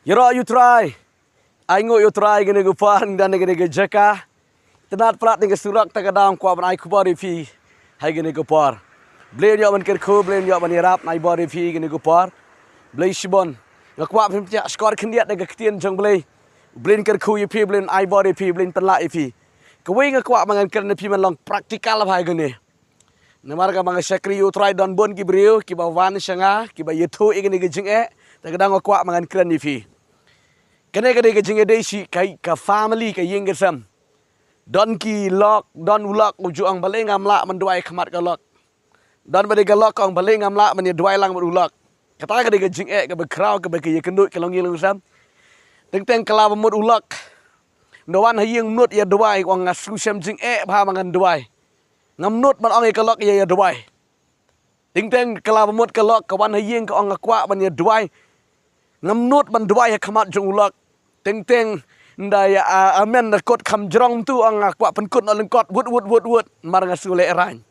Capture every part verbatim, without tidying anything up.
Ïaroh ïa u Trai. Ai nguh ïa u Trai kane ka por, ngi don ha kane ka jaka. Tang palat na ka surok, ta ka daw nga kwah ban ai khubor ïa phi ha kane ka por. Blei un ïoh ban kyrkhu, Blei un ïoh ban ïarap, ai bor ïa phi ha kane ka por. Blei shibun. Nga kwah phin pynïaid shkor khyndiat da ka ktien jong Blei. Blei un kyrkhu ïa phi, Blei un ai bor ïa phi, Blei un pynlah ïa phi. Kawei nga kwah ba ngan kren ïa phi, man long practical bha kane. Namar kaba nga shakri ïa u Trai, don bun ki briew kiba wan sha nga, kiba ïathuh ïa kane ka jingeh, ta ka daw nga kwah ba ngan kren ïa phi. Kane ka dei ka jingïadei shi ka, ka family, ka ïing ka sem. Don ki lok, don u lok u ju ong balei ngam lah ban duwai khmat ka lok. Don ba dei ka lok ka ong balei ngam lah ban ïa duwai lang bad u lok. Kata ka dei ka jingeh kaba khraw kaba ki ïakynduh ki longïing longsem. Teng teng ka la ba mut u lok. Nda wan ha ïing mut ïa duwai, u ong nga sngewshem jingeh bha ba ngan duwai. Ngam nud ban ong ïa ka lok ïa ïa duwai. Teng teng ka la ba mut ka lok ka wan ha ïing ka ong nga kwah ban ïa duwai. Ngam nud ban duwai ha khmat jong u lok. Teng teng nda ïa, a, amen da kut kham jrong tu, ong nga kwah pynkut noh lyngkot, wut wut wut wut. Mar nga sngew lehraiñ.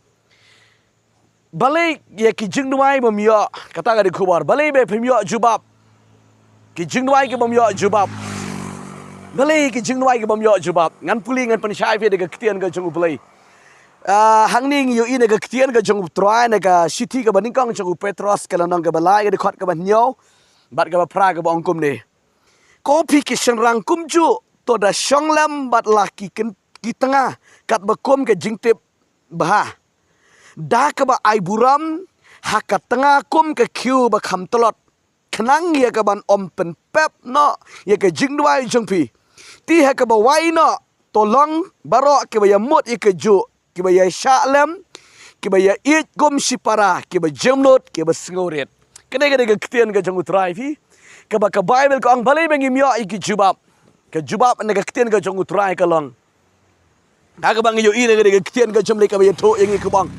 Balei ïa ki jingduwai bym ïoh, kata ka dei khubor. Balei ba phim ïoh jubab. Ki jingduwai ki bym ïoh jubab. Balei ki jingduwai ki bym ïoh jubab. Ngan pule, ngan pynshai phi da ka ktien ka jong u Blei. Ah, hangne ngi ïohi na ka ktien ka jong u Trai na ka shithi kaba nyngkong jong u Petros, ka lynnong kaba lai, ka dkhot kaba hynñiew bad kaba phra, kaba ong kumne. Ko phi ki shynrang kumjuh, to da shong lem bad la ki kyn-, ki tnga, katba kum ka jingtip bha. Da kaba ai burom ha ka tnga kum ka khiew ba kham tlot, khnang ïa kaban ym pynpep noh ïa ka jingduwai jong phi. Te ha kaba wai noh, to long baroh kiba ïamut ïa kajuh, kiba ïashah lem, kiba ïaieit kum shipara, kiba jemnud, kiba sngewrit. Kane ka dei ka ktien ka jong u Trai phi. Kaba ka Baibl ka ong balei ba ngim ïoh ïa ki jubab. Ka jubab na ka ktien ka jong u Trai ka long, ha kaba ngi ïohi na ka dei ka ktien ka jong u Blei kaba ïathuh ïa ngi, kaba ong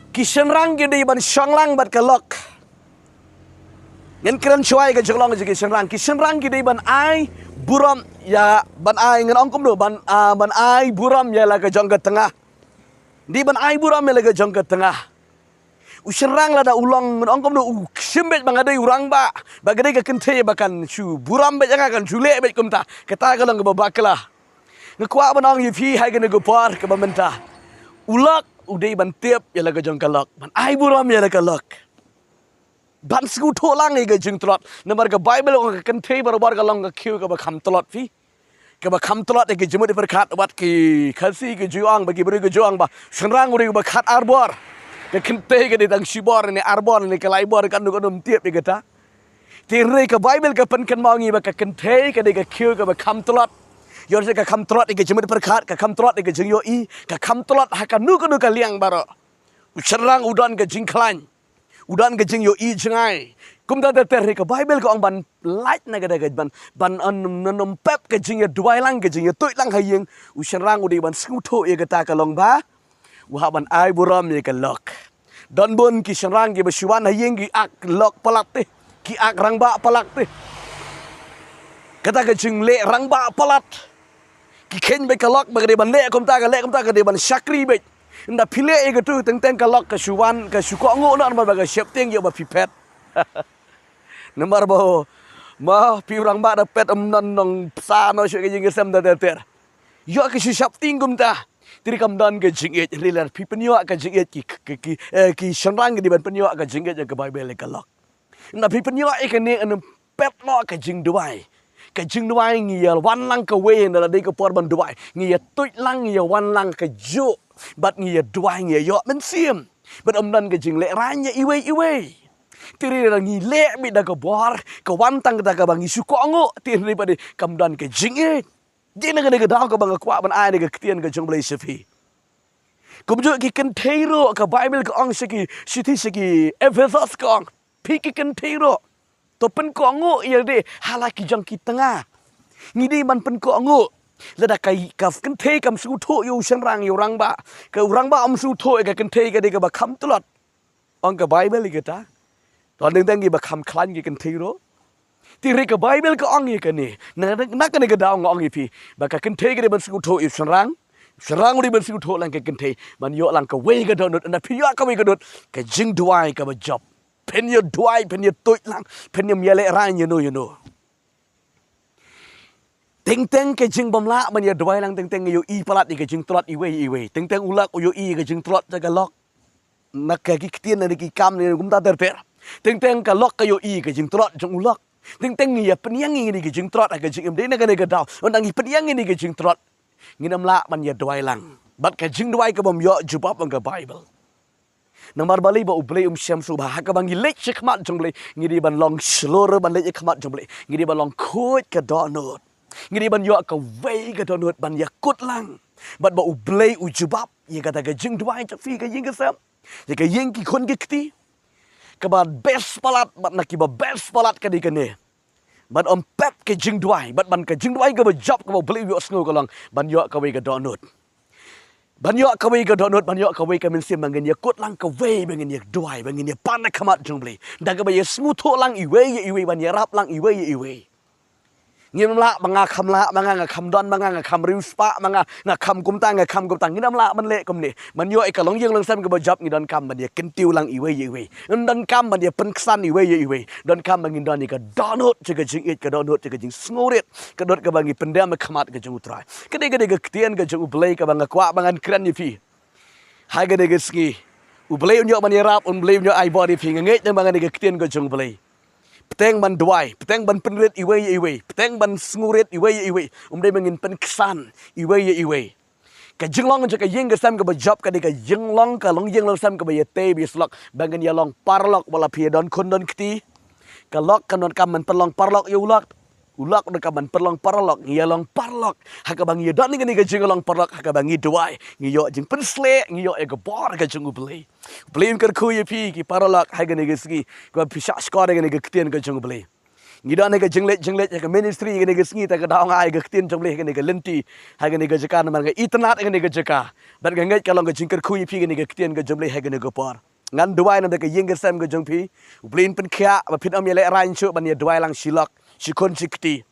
ki shynrang ki dei ban shong lang bad ka lok. Ngan kren shuwa ïa ka jinglong jong ki shynrang. Ki shynrang ki dei ban ai burom ïa, ban ai, ngan ong kumno, ban, ah, ban ai burom ïa la ka jong ka tnga. Dei ban ai burom ïa la ka jong ka tnga. U shynrang lada u long, ngan ong kumno, u shim beit ba nga dei u rangbah, ba ka dei ka kynthei ba kan shu burom beit ïa nga, kan shu leh beit kumta. Kata ka long kaba bakla. Nga kwah ban ong ïa phi ha kane ka por kaba mynta, u lok u dei ban tip ïa la ka jong ka lok, ban ai burom ïa la ka lok. Ban sngewthuh lang ïa ka jingtlot. Namar ka Baibl ka ong ka kynthei barabor ka long ka khiew kaba kham tlot phi. Kaba kham tlot ïa ka jingmut pyrkhat, wat ki Khasi ki ju ong, ba ki briew ki ju ong ba shynrang u dei uba khat ar bor. Ka kynthei ka dei tang shi bor ne ar bor ne ka lai bor, kano kano ym tip ïa kata. Te hynrei ka Baibl ka pynkynmaw ïa ngi ba ka kynthei ka dei ka khiew kaba kham tlot. Ïoh lehse ka kham tlot ïa ka jingmut pyrkhat, ka kham tlot ïa ka jingïohi, ka kham tlot ha kano kano ka liang baroh. U shynrang u don ka jingkhlaiñ, u don ka jingïohi jngai. Kumta ter ter hi ka Baibl ka ong ban lait na ka dei ka ban, ban ym, ym, ym pep ka jingïaduwai lang, ka jingïatuid lang ha ïing. U shynrang u dei ban sngewthuh ïa kata ka long ba u hap ban ai burom ïa ka lok. Don bun ki shynrang kiba shu wan ha ïing ki ak lok palat te, ki ak rangbah palat te. Kata ka jingleh rangbah palat. Ki kheiñ beit ka lok ba ka dei ban leh kumta, ka leh kumta, ka dei ban shakri beit. Ynda phi leh ïa katu, teng teng ka lok ka shu wan, ka shu kohnguh noh namar ba ka sheptieng ïoh ba phi phet. Namar ba ma phi u rangbah da phet, ym don nongpynim noh shuh ka ïing ka sem da ter ter. Ïoh ka shu sheptieng kumta. Te kam don ka jingïeit, hynrei lada phi pynïoh ka jingïeit, ki, ki, ki, eh, ki shynrang ki dei ban pynïoh ka jingïeit ïa ka Baibl ïa ka lok. Ynda phi pynïoh ïa kane, ym pep noh ka jingduwai. Ka jingduwai ngi ïa wan lang kawei, ynda la dei ka por ban duwai, ngi ïa tuid lang, ngi ïa wan lang kajuh. Bad ngi ïa duwai, ngi ïa ïoh mynsiem. Bad ym don ka jinglehraiñ ïa iwei iwei. Te hynrei ngi leh beit da ka bor, ka wan tang da kaba ngi shu kohnguh, te hynrei pat de kam don ka jingïeit. Dei na kane ka daw kaba nga kwah ban ai na ka ktien ka jong u Blei sha phi. Kumjuh ki kynthei ruh, ka Baibl ka ong sha ki, shithi sha ki Ephesos ka ong, phi ki kynthei ruh, to pynkohnguh ïa lade ha la ki jong ki tnga. Ngi dei ban pynkohnguh. Lada ka, ka kynthei kam sngewthuh ïa u shynrang, ïa u rangbah, ka u rangbah um sngewthuh ïa ka kynthei, ka dei kaba kham tlot. Ong ka Baibl ïa kata. To dang dang kiba kham khlaiñ ki kynthei ruh. Te hynrei ka Baibl ka ong ïa kane. Na, na, na kane ka daw nga ong ïa phi ba ka kynthei ka dei ban sngewthuh ïa u shynrang. U shynrang u dei ban sngewthuh lang ka kynthei. Ban ïoh lang kawei ka dohnud, ynda phi ïoh kawei ka dohnud, ka jingduwai kaba jop. Phin ïa duwai, phin ïa tuid lang, phin ïa ym ïa lehraiñ ïano ïano. Teng teng ka jingbymlah ban ïa duwai lang, teng teng ngi ïohi palat ïa ka jingtlot iwei ïa iwei. Teng teng u lok u ïohi ïa ka jingtlot jong ka lok. Na ka ki ktien na ki kam ne kumta ter ter. Teng teng ka lok ka ïohi ïa ka jingtlot jong u lok. Teng teng ngi ïa pynïeng ïa kine ki jingtlot ha ka jingim, dei na kane ka daw. Ynda ngi pynïeng ïa kine ki jingtlot, ngin ym lah ban ïa duwai lang. Bad ka jingduwai ka bym ïoh jubab ha ka Baibl. Namar balei? Ba U Blei um shem shuh bha. Ha kaba ngi leit sha khmat jong U Blei, ngi dei ban long shlur ban leit sha khmat jong U Blei. Ngi dei ban long khuid ka dohnud. Ngi dei ban ïoh kawei ka dohnud ban ïakut lang. Bad ba U Blei u jubab ïa kata ka jingduwai jong phi, ka ïing ka sem, ïa ka ïing ki khun ki kti. Kaba best palat bad na kiba best palat ka dei kane. Ban ym pep ka jingduwai, bad ban ka jingduwai kaba jop kaba U Blei u ïohsngew ka long ban ïoh kawei ka dohnud. Ban ïoh kawei ka dohnud, ban ïoh kawei ka mynsiem ba ngin ïakut lang kawei, ba ngin ïa duwai, ba ngin ïa pan ha khmat jong U Blei. Da kaba ïa sngewthuh lang iwei ïa iwei, ban ïarap lang iwei ïa iwei. Ngim lah ba nga kham lah ma nga, nga kham don ma nga, nga kham riewspah ma nga, nga kham kumta, nga kham kumta. Ngim lah ban leh kumne. Ban ïoh ïa ka longïing longsem kaba jop ngi donkam ban ïa kyntiew lang iwei ïa iwei. Ngi donkam ban ïa pynksan iwei ïa iwei. Donkam ba ngin don ïa ka dohnud jong ka jingïeit, ka dohnud jong ka jingsngewrit, ka dohnud kaba ngi pyndem ha khmat ka jong U Trai. Kane ka dei ka ktien ka jong U Blei kaba nga kwah ba ngan kren ïa phi ha kane ka sngi. U Blei un ïoh ban ïarap, U Blei un ïoh ai bor ïa phi. Nga ngeit tang ba kane ka ktien ka jong U Blei. Bteng ban duwai, bteng ban pynrit iwei ïa iwei, bteng ban sngewrit iwei ïa iwei. Um dei ba ngin pynksan iwei ïa iwei. Ka jinglong jong ka ïing ka sem kaba jop ka dei ka jinglong, ka longïing longsem kaba ïatei ba ïasyllok, ba ngin ïa long paralok. Wat la phi ïa don khun don kti, ka lok kan donkam ban pynlong paralok ïa u lok. U lok u donkam ban pynlong paralok, ngi ïa long paralok. Ha kaba ngi ïa don ïa kane ka jinglong paralok, ha kaba ngi duwai, ngi ïoh jingpynsleh, ngi ïoh ïa ka bor ka jong U Blei. U Blei un kyrkhu ïa phi ki paralok ha kane ka sngi, kaba phi shah shkor ïa kane ka ktien ka jong U Blei. Ngi don ha ka jingleit jingleit ha ka ministry ha kane ka sngi, te ka daw nga ai ka ktien jong U Blei ha kane ka lynti, ha kane ka jaka, namar nga itynnad ha kane ka jaka. Bad nga ngeit ka long ka jingkyrkhu ïa phi kane ka ktien ka jong U Blei ha kane ka por. Ngan duwai na bynta ka ïing ka sem ka jong phi. U Blei un pynkhiah ba phin ym ïa lehraiñ shuh ban ïa duwai lang shi lok, shi khun shi kti.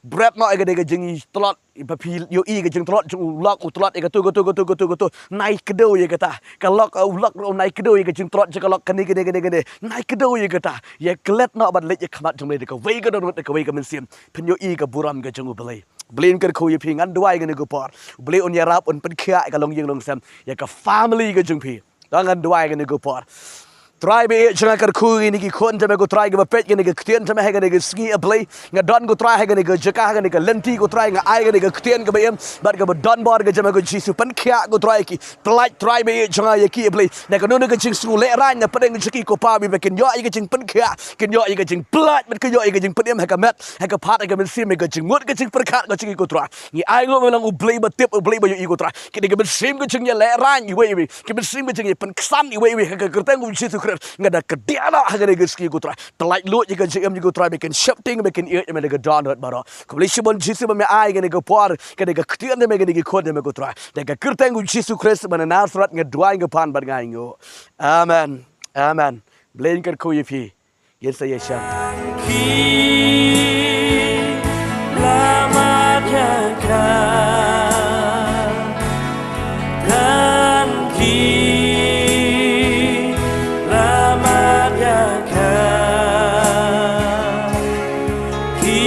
Bret noh ïa kane ka jingtlot, ba phi ïohi ka jingtlot jong u lok, u tlot ïa katu katu katu katu katu. Nai kdew ïa kata. Ka lok, u lok ruh nai kdew ïa ka jingtlot jong ka lok, kane kane kane kane. Nai kdew ïa kata. Ïa klet noh bad leit ïa khmat jong U Blei da kawei ka dohnud, da kawei ka mynsiem. Phin ïohi ka burom ka jong U Blei. U Blei un kyrkhu ïa phi, ngan duwai kane ka por. U Blei un ïarap, un pynkhiah ïa ka longïing longsem, ïa ka family ka jong phi. Te ngan duwai kane ka por. Trai ba ïeit jong nga, kyrkhu ïa kine ki khun jong me ko Trai, kiba peit kane ka ktien jong me ha kane ka sngi, A Blei. Nga don ko Trai ha kane ka jaka, ha kane ka lynti ko Trai, nga ai kane ka ktien kaba im bad kaba don bor ka jong me ko Jisu. Pynkhiah ko Trai ïa ki. Pynlait Trai ba ïeit jong nga ïa ki, A Blei. Na kano kano ka jingsngew lehraiñ na pdeng jong ki ko Pa, ba kin ïoh ïa ka jingpynkhiah, kin ïoh ïa ka jingpynlait bad kin ïoh ïa ka jingpynim ha ka met, ha ka phad, ha ka mynsiem, ha ka jingmut, ka jingpyrkhat ka jong ki ko Trai. Ngi ai nguh ba me long U Blei ba tip, U Blei ba ïohi ko Trai. Kine ki mynsiem ka jingïalehraiñ iwei ïa iwei, ki mynsiem ka jingïapynksan iwei ïa iwei, ha ka kyrteng U Jisu Khrist nga da kdiah noh ha kane ka sngi ko Trai. Pynlait luid ïa ka jingim jong ki ko Trai, ba kin sheptieng, ba kin ïeit ïa me da ka dohnud baroh. Khublei shibun Jisu ba me ai kane ka por, kane ka ktien da me, kane ki khun da me ko Trai. Da ka kyrteng U Jisu Khrist ba na Nasareth nga duwai, nga pan bad nga ai nguh. Amen. Amen. Blei un kyrkhu ïa phi. Ïa sa ïa sha. Ki la mad ïa ka. Kan ki la mad ïa ka. Ki